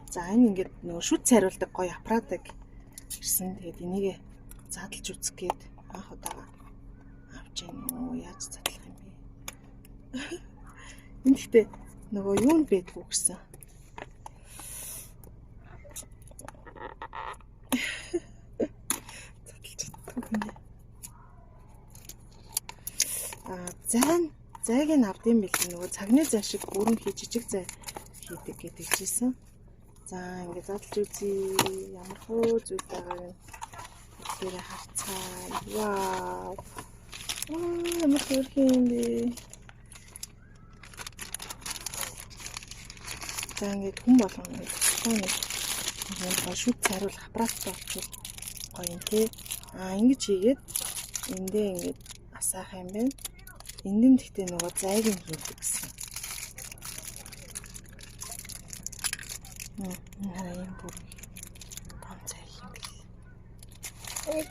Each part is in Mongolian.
За, энэ ингээд нөгөө шүд цайруулдаг гоё аппаратыг ирсэн. Тэгээд энийг задлж үзэх гээд анх удаага авч ийн үү? Яаж задлах юм бэ? Энэ гэхдээ нөгөө юу нь байдгүй гэсэн. Задлж чаддаггүй юм. Аа, зайн зайг нь авдсан бэл, нөгөө цагны зай шиг бүрэн хий, жижиг зай хийдэг гэдэг чийсэн. За, ингээд задлж үзье. Ямар хөө зүйл байгааг нь тэгэхээр харцгаая. Вау. Аа, ямар хөөрхөн юм бэ? За, ингээд хүн болгоно ингээд тухайн нэг юм гоё шүд цайруулах аппараттай болчихвол гоё юм тий. Аа, ингэж хийгээд эндээ ингээд асаах юм байна. Энд нь гэхдээ нөгөө зайг нь хийдэг гэсэн. Хараа, юм бүр том зай юм бэл.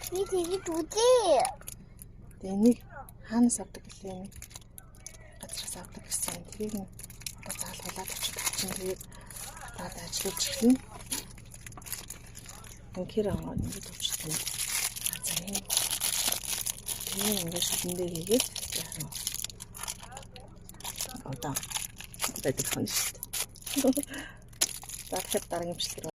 Би тэгээд үзье. Тэгээ энийг хаанаас авдаг гэлээ, нэг газраас авдаг гэсэн. Тэрийг нь одоо заалгуулад очиж авчин, тэгээд аппарат ажиллуулж эхэлнэ. Үнэхээр аваа ингэж өчтөн. За, энэ тэгээ ингээд шүдэндээ хийгээд яах юм. Одоо байдаг хон шүү дээ. За, тэгэхээр дараагийн бичлэгээр